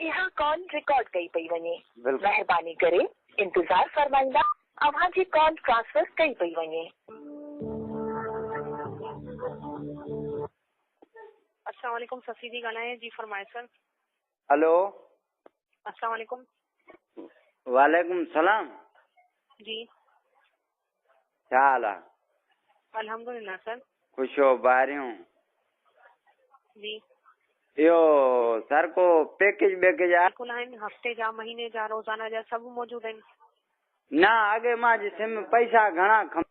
اها call record ڪئي پئي وڃي. بلڪل. مهرباني ڪري انتظار فرمائيندا اوهان جي ڪال ٽرانسفر ڪئي پئي وڃي. السلام عليڪم سسي ٿي ڳالهايان جي فرمائي سر. هلو. السلام عليڪم. وعليڪم السلام. جي. ڇا حال آ؟ الحمدلله سر. خوش هو ٻاهريون. جي. اهو سر ڪو پيڪيج ٻيڪيج آ؟ بلڪل آهن هفتي جا مهيني جا روزانه جا سڀ موجود آهن. نه اڳي مان جي سم پئسا گهڻا کم.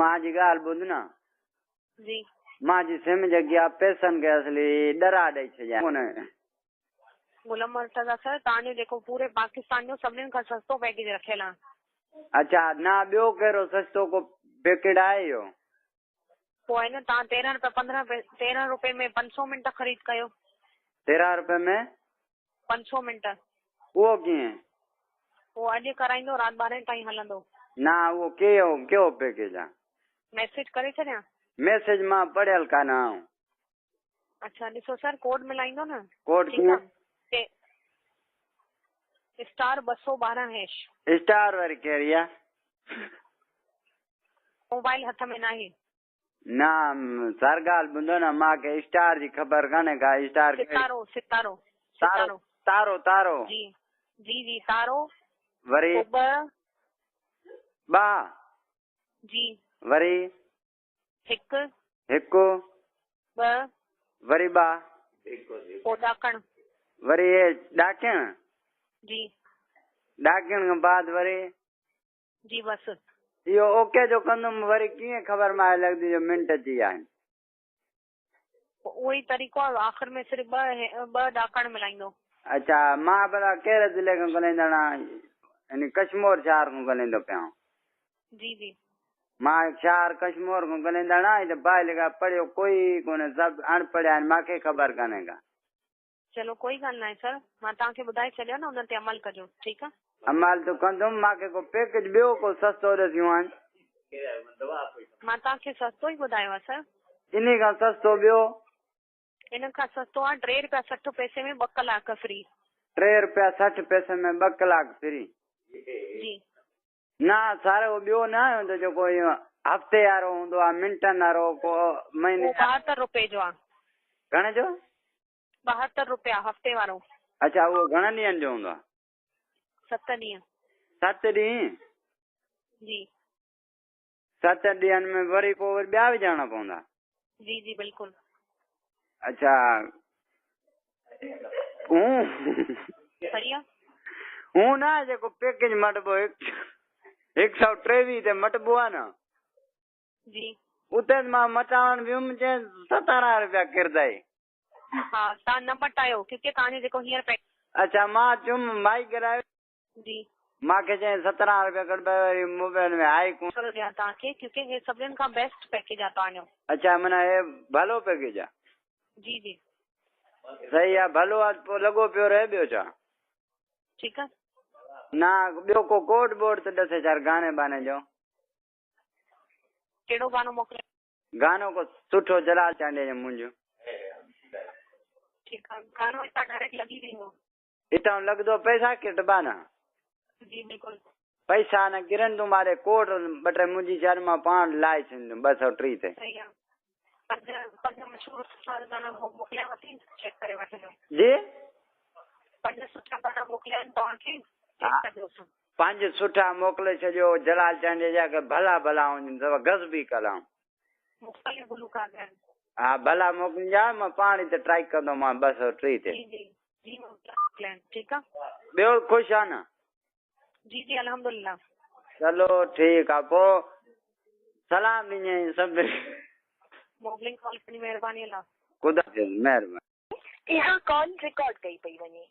مان جي ڳالهه ٻڌ نه. جي. مان جي سم جيڪي آ پئسن کي اصلي ڏرا ڏئي ڇڏيا ڪونه. غلام مرتضيٰ سر توهان جو جيڪو پوري پاڪستان جو سڀني کان سستو پيڪيج رکيل آ. اڇا نه ٻيو ڪهڙو سستو ڪو پيڪيٽ آهي اهو؟ پوء آهي نه توهان تيرهن رپيا پندرهن تيرهن رپئي ۾ پنج سؤ منٽ خريد ڪيو. تيرهن رپئي ۾؟ پنج سؤ منٽ. اهو ڪيئن؟ اهو اڄ ڪرائيندو رات ٻارهين تائين هلندو. نه اهو ڪيو ڪيو پيڪيج آ؟ ميسيج ڪري ڇڏيان؟ ميسيج مان پڙهيل ڪانه آهيان. اڇا ڏسو سر ڪوڊ ملائيندو نه. ڪوڊ ٺيڪ آ ڪيئن؟ Star 212 hash. اسٽار وري ڪهڙي آ؟ موبائل هٿ ۾ ناهي. نه سر ڳالهه ٻڌو نه مان کي اسٽار جي خبر ڪانهي ڪا اسٽار ڪهڙي. ستارو ستارو تارو ستارو. تارو تارو. جي جي جي تارو. وري. پوء ٻه. ٻه. جي. وري. هڪ. هڪ. ٻه. وري ٻه. پوء ڏاڪڻ. وري هي ڏاڪڻ. جي. ڏاڪڻ کان بعد وري. جي بس. اهو اوڪي جو ڪندم وري ڪيئن خبر ماهي لڳندي جو منٽ اچي ويا آهن. پوء اهو ئي طريقو آهي آخر ۾ صرف ٻه ٻه ڏاڪڻ ملائيندو. اڇا مان ڀلا ڪهڙي ضلعي کان ڳالهائيندڙ آهيان يعني ڪشمور شهر کان ڳالهائيندو پيا آهيان. جي جي. مان شهر ڪشمور کان ڳالهائيندڙ آهيان هتي بالغ پڙهيو ڪوئي ڪونهي سڀ اڻ پڙهيا آهن مانکي خبر ڪانهي ڪا. چلو ڪوئي ڳالهه ناهي سر مان توهان کي ٻڌائي ڇڏيو نه ان تي عمل ڪجو ٺيڪ آ. عمل ته ڪندم مان کي ڪو پيڪيج ٻيو ڪو سستو ڏسيون آهن. مان توهان کي سستو ئي ٻڌايو آ سر. انهي کان سستو ٻيو؟ ان کان سستو آ ٽي رپيا 60 پئسي ۾ ٻه ڪلاڪ فري. ٽي رپيا 60 پئسي ۾ ٻه ڪلاڪ فري. جي. نه سر اهو ٻيو نه هوندو جيڪو اهو هفتي وارو هوندو آ منٽن وارو ڪو مهيني. اهو 72 رپئي جو آ. گهڻي جو؟ 72 رپيا هفتي وارو. اڇا اهو گهڻن ڏينهن جو هوندو آ؟ 7 ڏينهن. 7 ڏينهن؟ جي. 7 ڏينهن ۾ وري پوء وري ٻيا وجهائڻا پوندا؟ جي جي بلڪل. اڇا هون صحيح آ. هون نه آهي جيڪو پيڪيج مٽبو هڪ سؤ ٽيويهه تي مٽبو آ نه. جي. اتي مان مٽائڻ ويم چين 17 رپيا ڪردائي. ها تان نه مٽايو ڪيونڪه تان جو جيڪو هينئر پيڪ. اڇا مان چيم مائي ڳالهايو. جي. مان کي چيائين 17 رپيا ڪڍبا وري موبائل ۾ آئي ڪون. ڪري ڏيان توهان کي ڪيونڪه هي سڀني کان بيسٽ پيڪيج آ توهان جو. اڇا معنيٰ هي ڀلو پيڪيج آ. جي جي. صحيح آ ڀلو آ پوء لڳو پيو رهي ٻيو ڇا. ٺيڪ آ. نه ٻيو ڪو ڪوڊ بوڊ ته ڏسي ڇڏ گاني باني جو. ڪهڙو گانو موڪليان. گانو ڪو سٺو جلال چانڊيي جو منهنجو. ٺيڪ آ گانو هتان ڊائريڪٽ لڳي ويندو. هتان لڳندو پئسا ڪٽبا نه. جي بلڪل. پئسا نه ڪرن تون ماري ڪوٽ ٻه ٽي منهنجي ڇڏ مان پاڻ لائي ڇڏيندم 203 تي. صحيح آ پنج پنج مشهور سٺا گانا موڪليانو ٿي چيڪ ڪري وٺجو. جي. پنج سٺا گانا موڪليا آهن توهان کي چيڪ ڪجو. پنج سٺا موڪلي ڇڏيو جلال چانڊيي جا ڪي ڀلا ڀلا هجن سڀ غضبي ڪلام. مختلف گلوڪار جا آهن. ها ڀلا موڪلجا مان پاڻ هتي ٽرائي ڪندومان 203 تي. جي جي جي موڪليا آهن ٺيڪ آ. ٻيو خوش آ نه. جي جي الحمدلله. چلو ٺيڪ آ پو سلام ڏجين سڀ. موڪلين ڪال ڪرڻ جي مهرباني الله. خدا حافظ مهرباني. اها ڪال رڪارڊ ڪئي پئي وڃي.